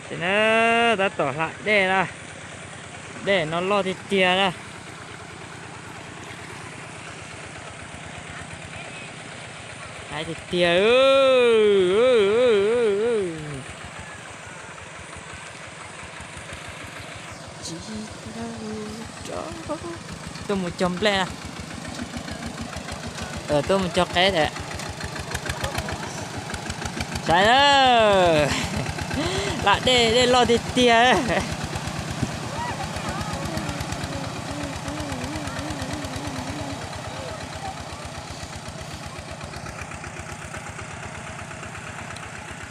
Ces na, tab tom hla dej na, dej no loj tiag tiag na. Hais tiag tiag. Tuaj mus cog nplej na. Tuaj mus cog qeb thiab. Saib na, hla dej, dej loj tiag tiag.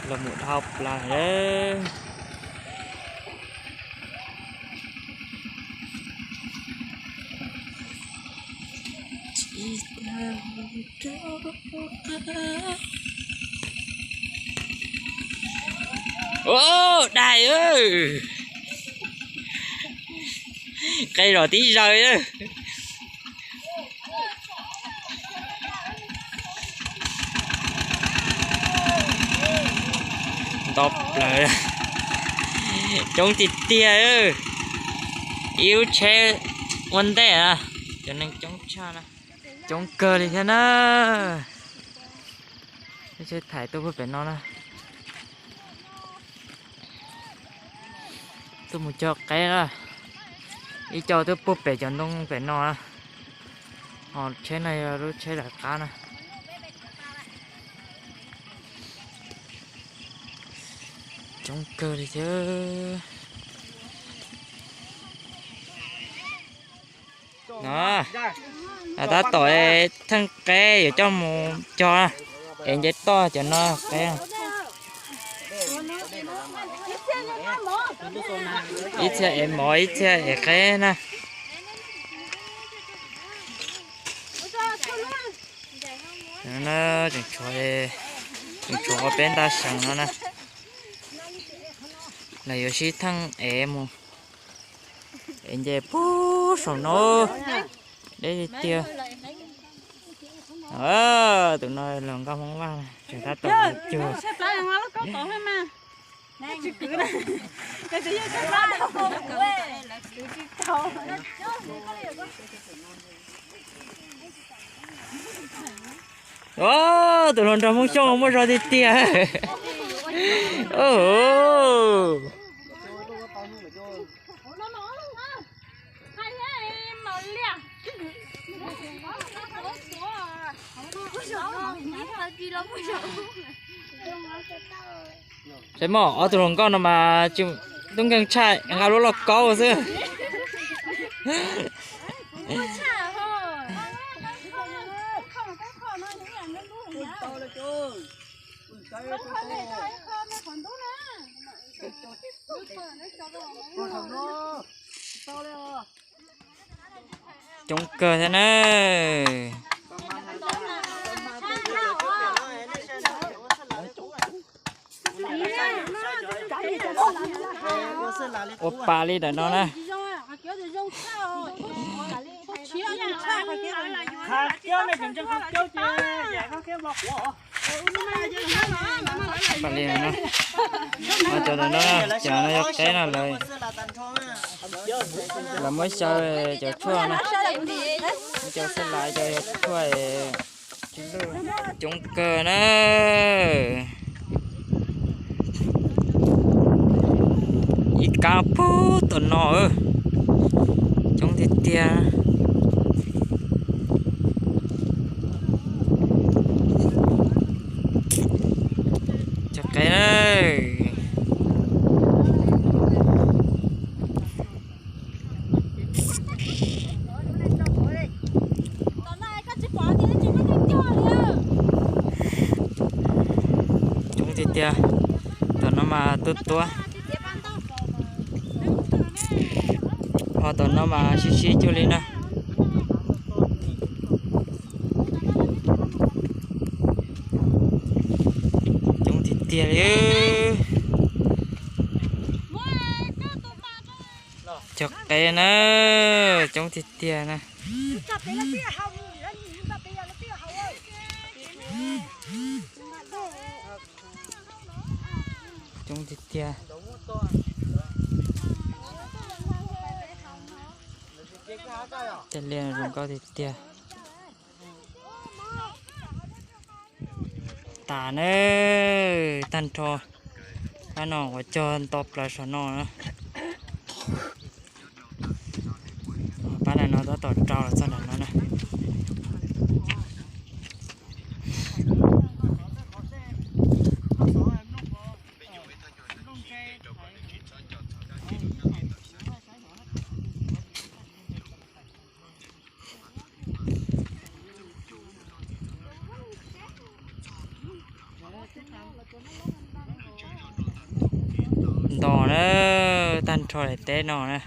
Los mus dhau plaws. Ua, daig, qe zom tib zaws. Nto plaws, coob tiag tiag. Ib lub tsheb ua ntej na, cov neeg coob tshaj na, coob kawg li thiab na. Lub tsheb thaiv tuaj puag pem no na. Tuaj mus cog qeb na, ib co tuaj puag pem cov ntoo pem no na. Ho tsheb no yog lub tsheb lawv qab na. Coob kawg li thiab. No, tab tom theej qeb yuav coj mus cog, es nce toj cov no qeb. Ib txhia ev mov ib txhia ev qeb na. Tseem tshuav ob peb ntaj seev no na. Lawv yuav sib theej ev mus, ev nce puag saum no, deb tiag tiag. Tus no los nkauj Hmoob Vaj, tseem tab tom cug. Tus hluas nraug Hmoob Xyooj muaj zog tiag tiag. Saib mog, ob tug hluas nkauj no mas tub nkeeg tshaj nqa lub lauj kaub xwb. Coob kawg thiab na. Ua pa li ntawm no na. Pa li no, cov ntawm no, cov no yog qeb no lawm. Lawv muab xyaw cov tshuaj na, cov xab lais cov tshuaj. Coob kawg na. Ib kab puag tom no, coob tiag tiag. Cov qeb na. Coob tiag tiag, tom no mas tuab tuab. Ho tom no mas sib sib cuag li na. Coob tiag tiag li. Cov qeb na, coob tiag tiag na. Coob tiag tiag. Tej liaj zoo nkauj tiag tiag. Tas na, tag nrho pab no uas cog nto plaws saum no na. Pab ntawm no tab tom rau los txog ntawm no na. Nto na, tag nrho daim teb no na.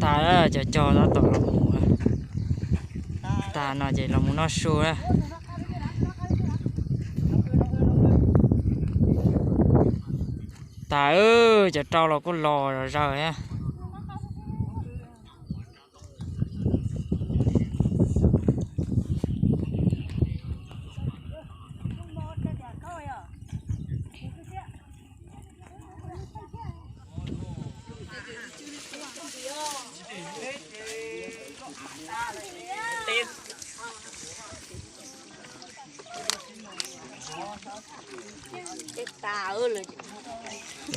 Tas, cov cog tab tom los mus. Tas no ces los mus noj su na. Tas, cov rau los kuj los zom zaws thiab.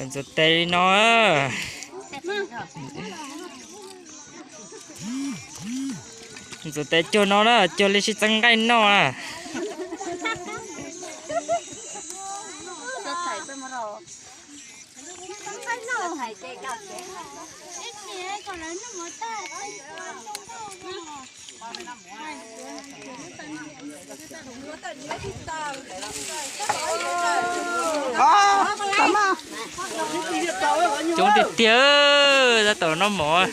Ntxuav tes li no. Ntxuav tes cuag no na, cuag li sib txeeb nqaij noj na. Coob tiag tiag, tab tom noj mov.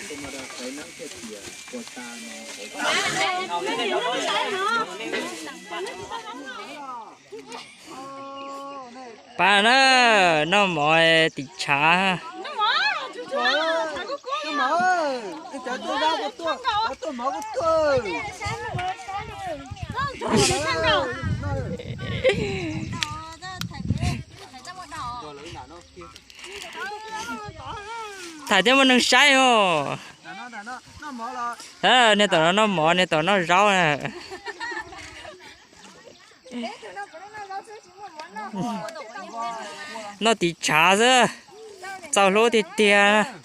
Pab na, noj mov tim tshav. Thaim thiab muaj neeg saib os. Niag tom no noj mov, niag tom no noj zaub na. Noj tim tshav xwb, txaus hlub tiag tiag.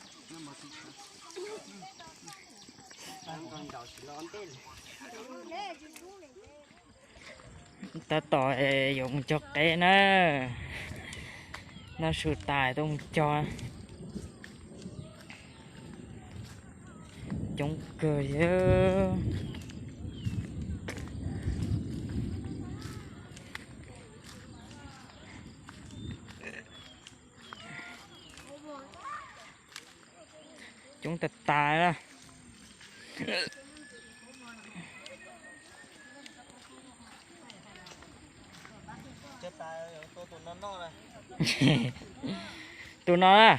Tab tom yuav mus cog qeb na. Noj su tas tuaj mus cog. Coob kawg li. Coob tas tas na. Tus no na,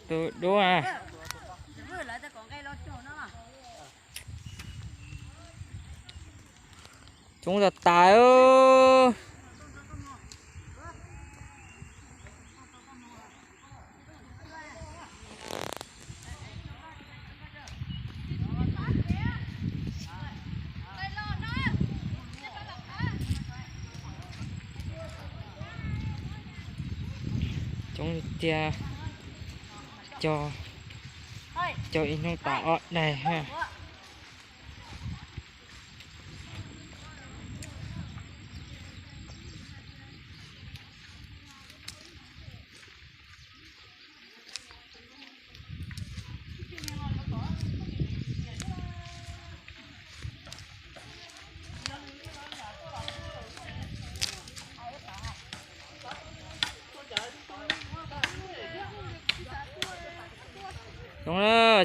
tus dub na. Coob tas tas. Coob tiag, cog ib hnub tas ob daig.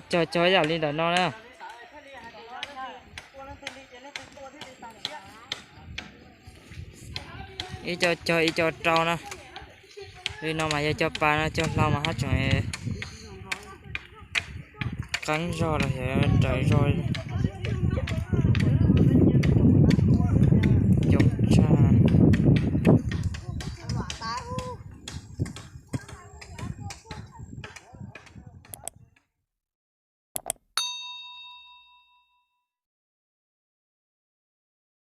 Cog cog yam li ntawm no na. Ib co cog ib co rau na. Li no mas yog cog pas no, cog hlau mas haj tseem qeeb zog los yog raws zog.